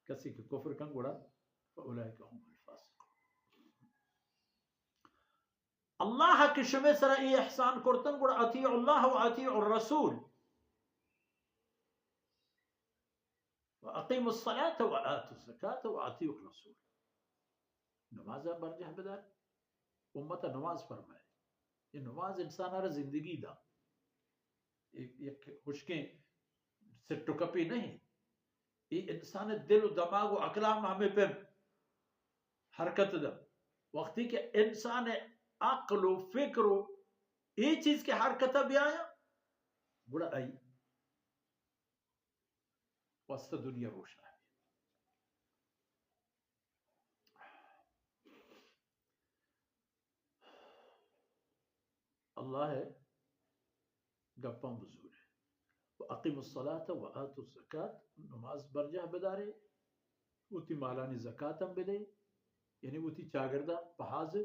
کسی کہ کفر کن گڑا فاولئک هم الفاسقون. اللہ کہ شمے سرا اے احسان کرتن گڑا اطیعوا اللہ و اطیعوا الرسول و اقیموا الصلاة و آتوا الزکاة و اطیعوا الرسول. نماز برجاہ بدار، امت نماز فرمائے. یہ نماز انسان را زندگی دا. یک، یک ہشکیں سٹ و کپے نہیں. یہ انسان دل و دماغ و عقل ہم ہمیں پہ حرکت دا. وقتی کہ انسان عقل و فکر و یہ چیز کے حرکت بیایا، گڑا آئی واسطہ دنیا روشن ہے. اللہ ءِ گپاں بزور ئے. و اقیموا الصلاة و آتوا الزکاة، نماز برجاہ بدارے، وتی مالانی زکات ہم بدے، یعنی وتی چاگردا پہاز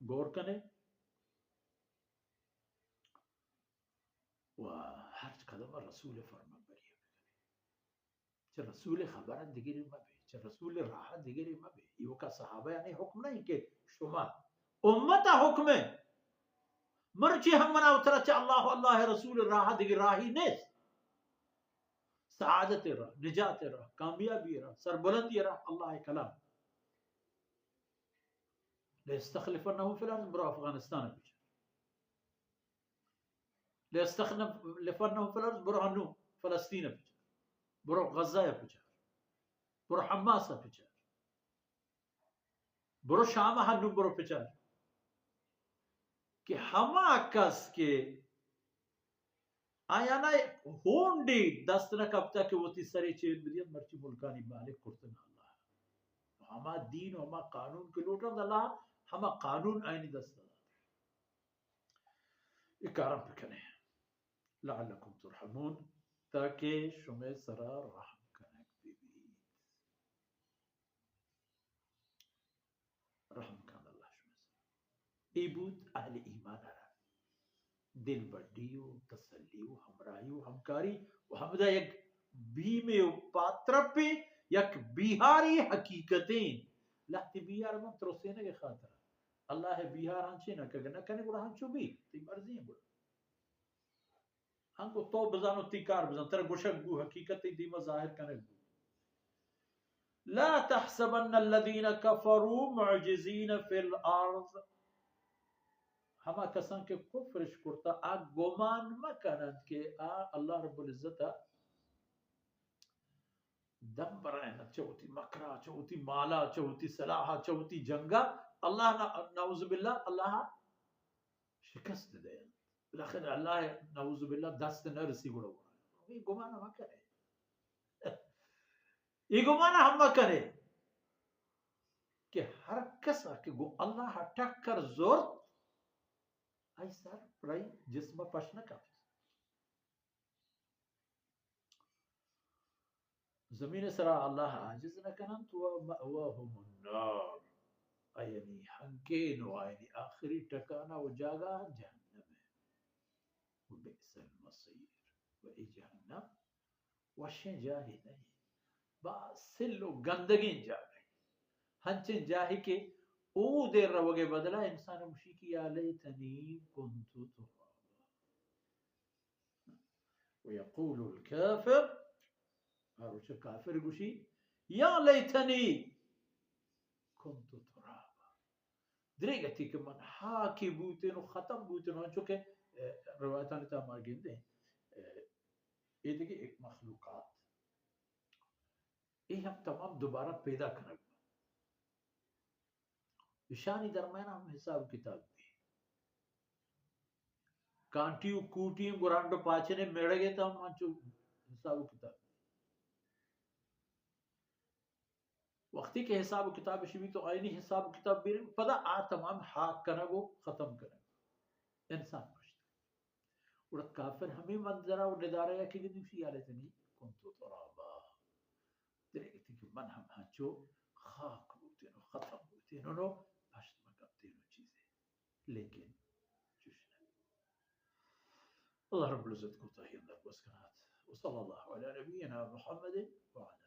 غور کنے. و ہرچ قدم رسول فرمان بری بکنے. چہ رسول خبر دگری مبے، چہ رسول راہ دگری مبے. ایوکا صحابہ یعنی حکم نہیں کہ شما امت حکم ہے. مرچی ہم منا اترا چہ اللہ و اللہ رسول راہ دگری راہی نیست. سعادت راہ، نجات راہ، کامیابی راہ، سربلندی راہ، اللہ کلام. لیستخلفنهم فی الارض، برو افغانستان بچار. لیستخلفنهم فی الارض، برو ہنو فلسطین بچار، برو غزہ بچار، برو حماس بچار، برو شام ہنو برو بچار. کہ ہما کس کہ آیانا ہونڈے دست نہ کپتا کہ وتی سرے چیر بدیت، مرچی ملکانی مالک کرتن اللہ. ہما دین و ہما قانون کہ لوٹن اللہ، ہما قانون آئینی دست دات. اے کاراں بکنے. لعلکم ترحمون، تاکہ شمے سرا رحم کنگ ببیت. رحم کن اللہ شمے سرا. اے بوت اہل ایمان را دل بڈی و تسلی و ہمراہی و ہمکاری و ہمدا یک بیمے و پاترپے، یک بیہاری حقیقتیں. لہتے بیہار من ترسینگ خاطر. اللہ بیہار ہنچے نہ کہ نہ کنے گڑا ہنچو بی، تی مرضی گڑا. انگو تو بزان و تی کار بزان، ترا گوشگ بو، حقیقت تی دیما ظاہر کنگ بو. لا تحسبن الذين كفروا معجزين في الارض. ہما کسان کہ کفرش کرتا، آ گمان مکنند کہ آ اللہ رب العزت دم برائن چہ وتی مکرا، چہ وتی مالا، چہ وتی سلاحا، چہ وتی جنگا. اللہ نا-، نعوذ باللہ، اللہ شکست دے. بالاخرہ اللہ نعوذ باللہ دست نہ رسی گڑا. اے گمان ہم کرے. اے گمان ہم کرے کہ ہر کسا کہ گو اللہ ٹکر زورت، آئی سر پرائی جسم پش نہ کپت. زمین سرا اللہ عاجز نہ کننت، و مأواهم النار، آیانی ہنکین و آیانی آخری ٹکانہ و جاگہ جہنم ہے. و بئس المصیر، و اے جہنم وشیں جاہے نہیں، با سل و گندگیں جاگہ. ہنچیں جاہے کہ اودے روگے بدلا انسان گوشی کہ یا لیتنی کنت ترابا. ویقول الکافر، آ روچ کافر گوشی، یا لیتنی کنت ترابا. دریگتی کہ من ہاکی بوتین و ختم بوتین، انچو کہ، اے، روایتانی تا ما گندیں، اے، اے دیگہ ایک مخلوقات، اے ہم تمام دوبارہ پیدا کنگ. ایشانی درمیان ہم حساب کتاب بی. کانٹی و کوٹی گرانڈ و پاچنے میڑگے تا ہم انچو حساب کتاب بی. وقتی کہ حساب کتاب شبی تو آئینی حساب کتاب بی، پدا آ تمام ہاک کنگ و ختم کنگ. انسان پشت. گڑا کافر ہمے منظرا و ندارہ یا کہ گندی گوشی یا لیتنی کنت ترابا. دریگتی کہ من ہم ہنچو خاک بوتین و ختم بوتین و پشت مکپتین و چیزے. لیکن چوش نہ. اللہ رب العزت کوتاہی اندر بس کنات. وصلی اللہ علی نبینا محمد وعلی